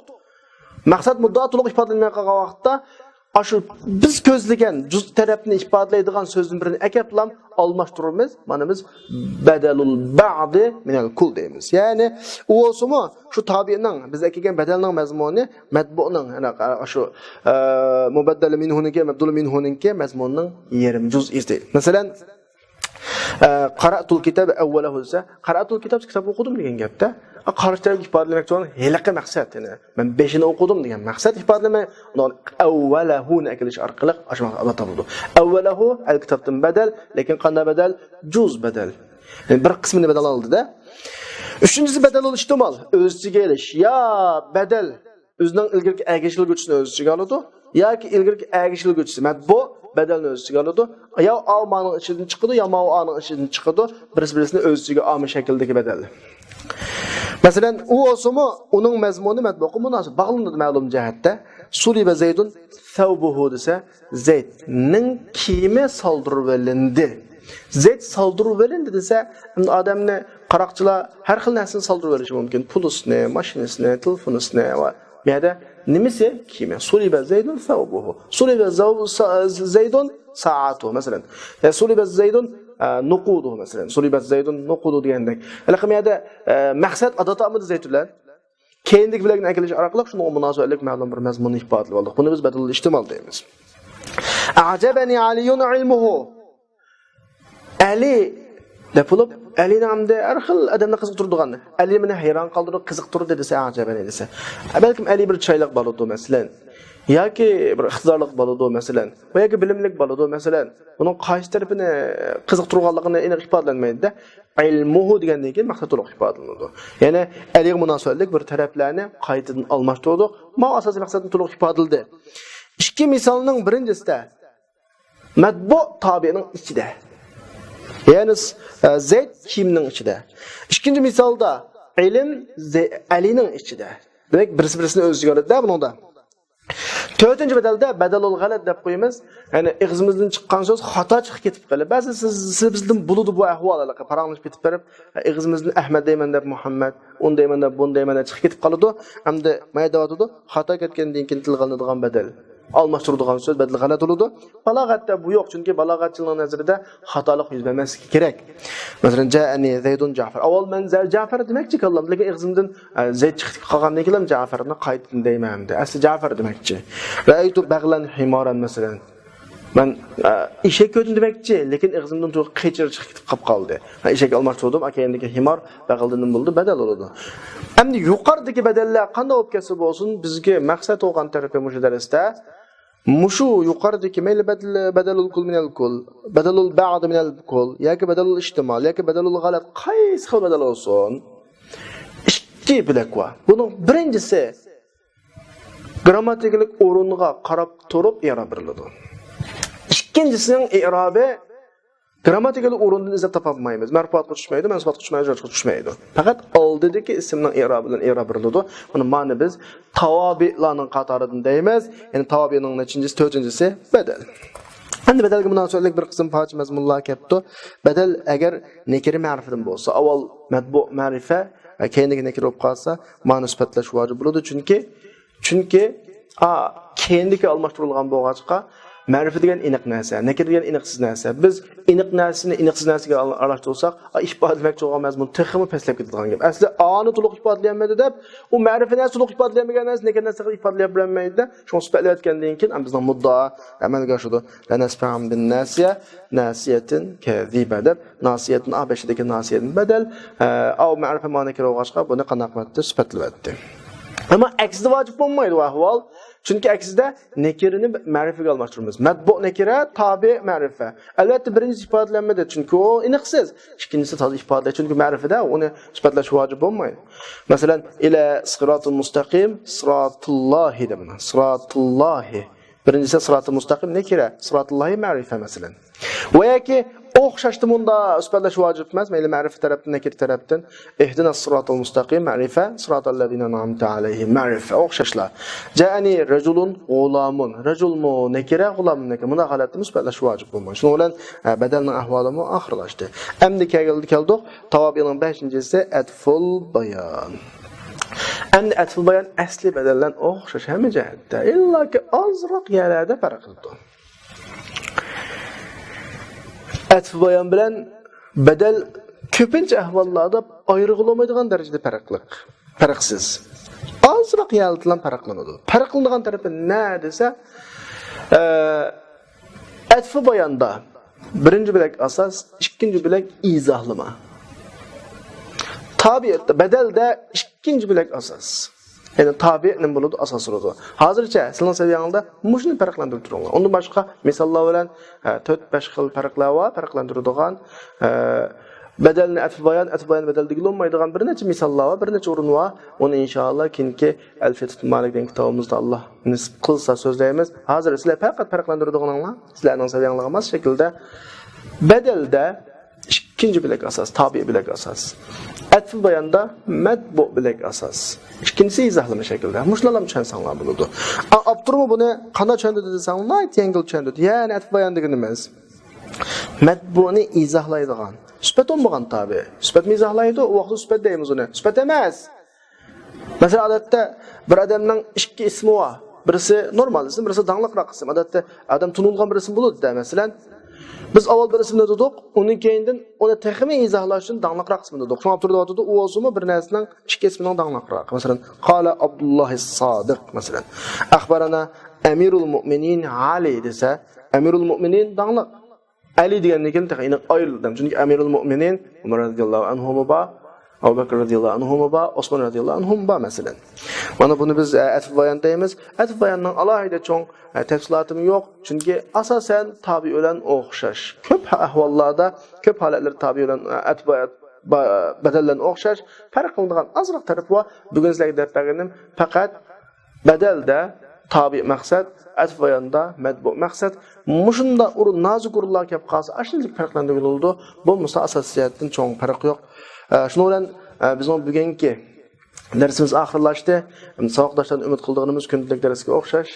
مەقسەت مۇددىئا تولۇق ئىپادىلەنمەي قالغان ۋاقىتتا، ئاشۇ بىز كۆزلىگەن جۈز تەرەپنى ئىپادىلەيدىغان سۆزدىن بىرنى ئەكەپلام ئالماشتۇرىمىز. مانا بىز بەدەلۇل بەزى مىنەل كۇل دەيمىز. يەنى ئۇ بولسىمۇ شۇ تابىئنىڭ، بىز ئەكەلگەن بەدەلنىڭ مەزمۇنى مەتبۇئنىڭ، يەنى شۇ، ئە، مۇبەددەل مىنھۇنىڭكى، مەبدۇل مىنھۇنىڭكى مەزمۇنىنىڭ يېرىم جۈزئىسى. مەسىلەن، ئە، قەرەئتۇل كىتابە ئەۋۋەلەھۇ دېسە، قەرەئتۇل كىتاب، كىتاب ئوقۇدۇم دېگەن گەپتە. ئە، قارشى تەرەپكە ئىپادىلىمەكچى بولغان ھېلىقى مەقسەت، يەنى مەن بېشىنى ئوقۇدۇم دېگەن مەقسەت ئىپادىلىمەي، ئۇنىڭ ئەۋۋەلەھۇنى ئەكېلىش ئارقىلىق ئاشۇ مەقسەت ئادا تاپىدۇ. ئەۋۋەلەھۇ ئەل كىتابتىن بەدەل، لېكىن قانداق بەدەل؟ جۈز بەدەل. يەنى بىر قىسمىنى بەدەل ئالدىدا. ئۈچىنچىسى بەدەلۇل ئىھتىمال، ئۆز ئىچىگە ئېلىش. يا بەدەل ئۆزىنىڭ ئىلگىرىكى ئەگىشىلگۈچىسىنى ئۆز ئىچىگە ئالىدۇ، ياكى ئىلگىرىكى ئەگىشىلگۈچىسى مەتبۇ بەدەلنى ئۆز ئىچىگە ئالىدۇ. يا ئا مانىڭ ئىچىدىن چىقىدۇ، يا ماۋ ئانىڭ ئىچىدىن چىقىدۇ. بىرسى بىرسىنى ئۆز ئىچىگە ئالما شەكلىدىكى بەدەل. مەسىلەن، ئۇ بولسىمۇ ئۇنىڭ مەزمۇنى مەتبۇغا مۇناسىپ باغلىنىدۇ مەلۇم جەھەتتە. سۇلىبە زەيدۇن سەۋبۇھۇ دېسە، زەيدنىڭ كىيىمى سالدۇرۇۋېلىندى. زەيد سالدۇرۇۋېلىندى دېسە، ئادەمنى، قاراقچىلار ھەر خىل نەرسىنى سالدۇرۇۋېلىشى مۇمكىن. پۇلىسىنى، ماشىنىسىنى، تېلېفونىسىنى ۋە بۇ يەردە نېمىسى؟ كىيىمى. سۇلىبە زەيدۇن سەۋبۇھۇ. سۇلىبە زەۋ-، سا-، زەيدۇن سائاتۇ، مەسىلەن. يا سۇلىبە زەيدۇن، ئە، نۇقۇدۇ، مەسىلەن. سۇلىبە زەيدۇن نۇقۇدۇ دېگەندەك. ھېلىقى يەردە، ئە، مەقسەت ئادا تاپمىدى زەيد بىلەن. كەينىدىكى بۆلەكنى ئەكېلىش ئارقىلىق شۇنىڭغا مۇناسىۋەتلىك مەلۇم بىر مەزمۇننى ئىپادىلەپ ئالدۇق. بۇنى بىز بەدىلۇل ئىھتىمال دەيمىز. ئەجەبەنى ئەلىيۇن ئىلمۇھۇ. ئەلى دەپ بولۇپ، ئەلىنىڭ ئەمدى ھەر خىل ئادەمنى قىزىقتۇرىدىغان، ئەلى مېنى ھەيران قالدۇردى، قىزىقتۇردى دېسە، ئەجەبەنى دېسە. بەلكىم ئەلى بىر چىرايلىق بالىدۇ، مەسىلەن. ياكى بىر ئىقتىدارلىق بالىدۇ، مەسىلەن. ۋە ياكى بىلىملىك بالىدۇ، مەسىلەن. بۇنىڭ قايسى تەرىپىنى قىزىقتۇرغانلىقىنى ئېنىق ئىپادىلەنمەيدۇ-دە. ئىلمۇھۇ دېگەندىن كېيىن مەقسەت تولۇق ئىپادىلىنىدۇ. يەنى ئەلىگە مۇناسىۋەتلىك بىر تەرەپلەرنى قايتىدىن ئالماشتۇردۇق. ماۋۇ ئاساسىي مەقسەتنى تولۇق ئىپادىلىدى. ئىككى مىسالنىڭ بىرىنچىسىدە مەتبۇ تابىئنىڭ ئىچىدە. يەنى، ئە، زەيد كىيىمنىڭ ئىچىدە. ئىككىنچى مىسالدا ئىلىم زەي-، ئەلىنىڭ ئىچىدە. دېمەك، بىرسى-بىرسىنى ئۆز ئىچىگە ئالىدۇ-دە بۇنىڭدا. تۆتىنچى بەدەلدە بەدەلۇل غەلەت دەپ قويىمىز. يەنى ئېغىزىمىزدىن چىققان سۆز خاتا چىقىپ كېتىپ قېلىپ. بەزى سىز، سىز بىزدىن بولىدۇ بۇ ئەھۋال، ھېلىقى پاراڭلىشىپ كېتىپ بېرىپ، ئېغىزىمىزدىن ئەھمەد دەيمەن دەپ مۇھەممەد، ئۇنى دەيمەن دەپ، بۇنى دەيمەن دەپ چىقىپ كېتىپ قالىدۇ. ئەمدى مايا دەۋاتىدۇ، خاتا كەتكەندىن كېيىن تىلغا ئېلىنىدىغان بەدەل. ئالماشتۇرىدىغان سۆز بەدىلى غەلەت بولىدۇ. بالاغەتتە بۇ يوق، چۈنكى بالاغەتچىلەرنىڭ نەزىرىدە خاتالىق يۈز بەرمەسلىكى كېرەك. مەسىلەن، جائەنى زەيدۇن جەفەر. ئاۋۋال مەن زە-، جەفەر دېمەكچى كاللام، لېكىن ئېغىزىمدىن، ئە، زەيد چىقىپ قالغاندىن كېيىن جەفەرنى قايتىدىن دەيمەن ئەمدى. ئەسلى جەفەر دېمەكچى. رەئەيتۇ بەغلەن ھىمارەن، مەسىلەن. مەن، ئە، ئېشەك كۆردۈم دېمەكچى، لېكىن ئېغىزىمدىن تۇيۇق قېچىر چىقىپ كېتىپ قاپ قالدى. مەن ئېشەك ئالماشتۇردۇم، ئا، كەينىدىكى ھىمار بەغلىدىن بولدى، بەدەل بولىدۇ. ئەمدى يۇقىرىدىكى بەدەللەر قانداق بولۇپ كەتسە بولسۇن، بىزگە مەقسەت بولغان تەرىپى مۇشۇ دەرستە مۇشۇ يۇقىرىدىكى مەيلى بەدىل-، بەدەلۇل كۇل مىنەل كۇل، بەدەلۇل بەئد مىنەل كۇل ياكى بەدەلۇل ئىھتىمال ياكى بەدەلۇل غەلەت، قايسى خىل بەدەل بولسۇن، ئىككى بۆلەك بار. بۇنىڭ بىرىنچىسى گرامماتىكىلىق ئورۇنغا قاراپ تۇرۇپ ئېراب بېرىلىدۇ. ئىككىنچىسىنىڭ ئېرابى گرامماتىكىلىق ئورۇندىن ئىزدەپ تاپالمايمىز. مەرپۇئاتقا چۈشمەيدۇ، مەنسۇباتقا چۈشمەيدۇ، جەرگە چۈشمەيدۇ. پەقەت ئالدىدىكى ئىسىمنىڭ ئېرابى بىلەن ئېراب بېرىلىدۇ. مانا، مانا بىز تاۋابىئلارنىڭ قاتارىدىن دەيمىز. يەنى تاۋابىئنىڭ نەچچىنچىسى؟ تۆتىنچىسى بەدەل. ئەمدى بەدەلگە مۇناسىۋەتلىك بىر قىسىم پارچە مەزمۇنلار كەپتۇ. بەدەل ئەگەر نەكىرە مەرىپىدىن بولسا، ئاۋۋال مەتبۇئ مەرىپە، ئە، كەينىدىكى نەكىرە بولۇپ قالسا، مانا سۈپەتلەش ۋاجىپ بولىدۇ. چۈنكى چۈنكى، ئا، كەينىدىكى ئالماشتۇرۇلغان بولغاچقا، مەرىپە دېگەن ئېنىق نەرسە، نەكىرە دېگەن ئېنىقسىز نەرسە. بىز ئېنىق نەرسىنى ئېنىقسىز نەرسىگە ئال-، ئارىلاشتۇرساق، ئا، ئىپادىلىمەكچى بولغان مەزمۇن تېخىمۇ پەسلەپ كېتىدىغان گەپ. ئەسلى ئانى تولۇق ئىپادىلىيەلمىدى دەپ، ئۇ مەرىپە نەرسە تولۇق ئىپادىلىيەلمىگەن نەرسە نەكىرە نەرسىگە ئىپادىلەپ بېرەلمەيدۇ-دە. شۇڭا سۈپەتلەۋەتكەندىن كېيىن، ئەمما بىزنىڭ مۇددىئا ئەمەلگە ئاشىدۇ. لەنەسفەئەن بىن ناسىيە، ناسىيەتىن كەزىبە دەپ، ناسىيەتىن، ئا، بېشىدىكى ناسىيەتىن بەدەل، ئە، ئاۋ مەرىپە مانا كىرىپ بولغاچقا، بۇنى قانداق قىلىۋەتتى؟ سۈپەتلىۋەتتى. ئەمما ئەكسىدە ۋاجىپ بولمايدۇ ئەھۋال. چۈنكى ئەكسىدە نەكىرىنى مەرىپىگە ئالماشتۇرىمىز. مەتبۇئ نەكىرە، تابىئ مەرىپە. ئەلۋەتتە، بىرىنچىسى ئىپادىلەنمىدى، چۈنكى ئۇ ئېنىقسىز. ئىككىنچىسى تازا ئىپادىلەش، چۈنكى مەرىپىدە ئۇنى سۈپەتلەش ۋاجىپ بولمايدۇ. مەسىلەن، ئىلە سىراتىل مۇستەقىم، سىراتىللاھى دەپ. سىراتىللاھى. بىرىنچىسى سىراتىل مۇستەقىم نەكىرە، سىراتىللاھى مەرىپە مەسىلەن. ۋە ياكى ئوخشاشتا مۇندا سۈپەتلەش ۋاجىپ ئەمەس، مەيلى مەرىپە تەرەپتىن، نەكىرە تەرەپتىن. ئىھدىنەس سىراتىل مۇستەقىم مەرىپە، سىراتەللەزىنە ئەنئەمتە ئەلەيھىم مەرىپە، ئوخشاشلا. جائەنى رەجۇلۇن غۇلامۇن، رەجۇلمۇ نەكىرە، غۇلاممۇ نەكىرە، مۇندا غەلەتتىمۇ سۈپەتلەش ۋاجىپ بولمايدۇ. شۇنىڭ بىلەن، ئە، بەدەلنىڭ ئەھۋالىمۇ ئاخىرلاشتى. ئەمدى كەلگىلى كەلدۇق، تاۋابىئنىڭ بەشىنچىسى ئەتفۇل بايان. ئەمدى ئەتفۇل بايان ئەسلى بەدەل بىلەن ئوخشاش ھەممە جەھەتتە، ئىللاكى ئازراق يەرلەردە پەرق قىلىدۇ. ئەتفۇ بايان بىلەن بەدەل كۆپىنچە ئەھۋاللاردا ئايرىغىلى بولمايدىغان دەرىجىدە پەرقلىق، پەرقسىز. ئازراق يەردىلا پەرقلىنىدۇ. پەرقلىنىدىغان تەرىپى نە دېسە، ئە، ئەتفۇ باياندا بىرىنچى بۆلەك ئاساس، ئىككىنچى بۆلەك ئىزاھلىما. تابىئەتتە، بەدەلدە ئىككىنچى بۆلەك ئاساس. يەنى تابىئە نېمە بولىدۇ؟ ئاساس بولىدۇ. ھازىرچە سىلىنىڭ سەۋىيەڭلاردا مۇشۇنى پەرقلەندۈرۈپ تۇرۇڭلار. ئۇندىن باشقا مىساللار بىلەن، ھە، تۆت-بەش خىل پەرقلەر بار، پەرقلەندۈرىدىغان، ھە، بەدەلنى ئەتفۇ بايان، ئەتفۇ بايان بەدەل دېگىلى بولمايدىغان بىر نەچچە مىساللار بار، بىر نەچچە ئورۇن بار. ئۇنى ئىنشائاللا كېيىنكى ئەلفىيەتۇل مالىك دېگەن كىتابىمىزدا ئاللا نېسىپ قىلسا سۆزلەيمىز. ھازىر سىلەر پەقەت پەرقلەندۈرىدىغىنىڭلار سىلەرنىڭ سەۋىيەڭلارغا ماس شەكىلدە بەدەلدە ئىككىنچى بۆلەك ئاساس، تابىئە بۆلەك ئاساس. ئەتفۇ باياندا مەتبۇ بۆلەك ئاساس. ئىككىنچىسى ئىزاھلىما شەكلىدە. مۇشۇلارنى چۈشەنسەڭلار بولىدۇ. ئا، ئاپتورمۇ بۇنى قانداق چۈشەندۈردى دېسەڭ، ناھايىتى يەڭگىل چۈشەندۈردى. يەنى ئەتفۇ بايان دېگىنىمىز مەتبۇنى ئىزاھلايدىغان. سۈپەت بولمىغان تابىئە. سۈپەتمۇ ئىزاھلايدۇ، ئۇ ۋاقىتتا سۈپەت دەيمىز ئۇنى. سۈپەت ئەمەس. مەسىلەن، ئادەتتە بىر ئادەمنىڭ ئىككى ئىسمى بار. بىرسى نورمال ئىسىم، بىرسى داڭلىقراق ئىسىم. ئادەتتە ئادەم تونۇلغان بىر ئىسىم بولىدۇ-دە، مەسىلەن. بىز ئاۋۋال بىر ئىسىمنى دېدۇق، ئۇنىڭ كەينىدىن ئۇنى تېخىمۇ ئىزاھلاش ئۈچۈن داڭلىقراق ئىسمىنى دېدۇق. شۇڭا ئاپتور دەۋاتىدۇ، ئۇ بولسىمۇ بىر نەرسىنىڭ ئىككى ئىسمىنىڭ داڭلىقراقى. مەسىلەن، قالە ئابدۇللاھىس سادىق، مەسىلەن. ئەخبەرەنە ئەمىرۇل مۇئمىنىن ئەلى دېسە، ئەمىرۇل مۇئمىنىن داڭلىق. ئەلى دېگەندىن كېيىن تېخى ئېنىق ئايرىلدى. چۈنكى ئەمىرۇل مۇئمىنىن ئۆمەر رەزىياللاھۇ ئەنھۇمۇ بار، ئەبۇ بەكىر رەزىياللاھۇ ئەنھۇمۇ بار، ئوسمان رەزىياللاھۇ ئەنھۇمۇ بار، مەسىلەن. مانا بۇنى بىز، ئە، ئەتفۇ بايان دەيمىز. ئەتفۇ باياننىڭ ئالاھىدە چوڭ، ئە، تەپسىلاتىمۇ يوق. چۈنكى ئاساسەن تابىئە بىلەن ئوخشاش. كۆپ ئەھۋاللاردا، كۆپ ھالەتلەردە تابىئە بىلەن، ئە، ئەتفۇ بايان، با-، بەدەل بىلەن ئوخشاش. پەرق قىلىدىغان ئازراق تەرىپى بار. بۈگۈن سىلەرگە دەپ بەرگىنىم پەقەت بەدەلدە تابىئە مەقسەت، ئەتفۇ باياندا مەتبۇ مەقسەت. مۇشۇنداق ئورۇن، نازۇك ئورۇنلار كەپ قالسا، ئاشۇنداق پەرقلەندۈرگىلى بولىدۇ. بولمىسا ئاساسىيەتتىن چوڭ پەرق يوق. ئە، شۇنىڭ بىلەن، ئە، بىزنىڭ بۈگۈنكى دەرسىمىز ئاخىرلاشتى. ساۋاقداشلاردىن ئۈمىد قىلىدىغىنىمىز كۈندىلىك دەرسكە ئوخشاش،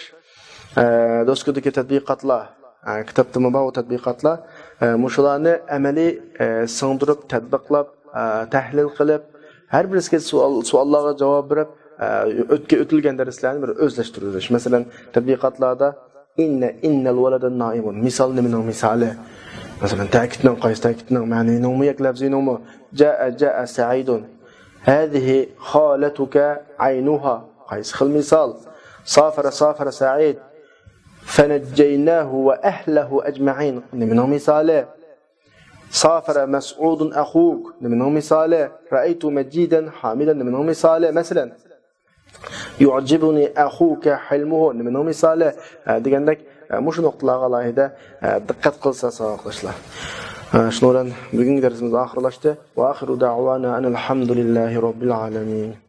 ئە، دوسكىدىكى تەتبىقاتلار، ئە، كىتابتىمۇ بار ئۇ تەتبىقاتلار. ئە، مۇشۇلارنى ئەمەلىي، ئە، سىڭدۈرۈپ، تەتبىقلاپ، ئە، تەھلىل قىلىپ، ھەر بىرسىگە سوئال، سوئاللارغا جاۋاب بېرىپ، ئە، ئۆتكە-، ئۆتۈلگەن دەرسلەرنى بىر ئۆزلەشتۈرۈۋېلىش. مەسىلەن، تەتبىقاتلاردا، إن، إن الولد نائم. مىسال نېمىنىڭ مىسالى؟ مەسىلەن، تەكىتنىڭ، قايسى تەكىتنىڭ؟ مەنىنىڭمۇ ياكى لەفزىنىڭمۇ؟ جاء، جاء سعيد. هذه خالتك عينها. قايسى خىل مىسال؟ سافر، سافر سعيد. فنجيناه وأهله أجمعين. نېمىنىڭ مىسالى؟ سافر مسعود أخوك. نېمىنىڭ مىسالى؟ رأيت مجيدا حامدا. نېمىنىڭ مىسالى؟ مەسىلەن، يعجبني أخوك حلمه. نېمىنىڭ مىسالى؟ ھە، دېگەندەك، ھە، مۇشۇ نۇقتىلارغا ئالاھىدە، ھە، دىققەت قىلسا ساۋاقداشلار. ھە، شۇنىڭ بىلەن بۈگۈنكى دەرسىمىز ئاخىرلاشتى. وآخر دعوانا أن الحمد لله رب العالمين.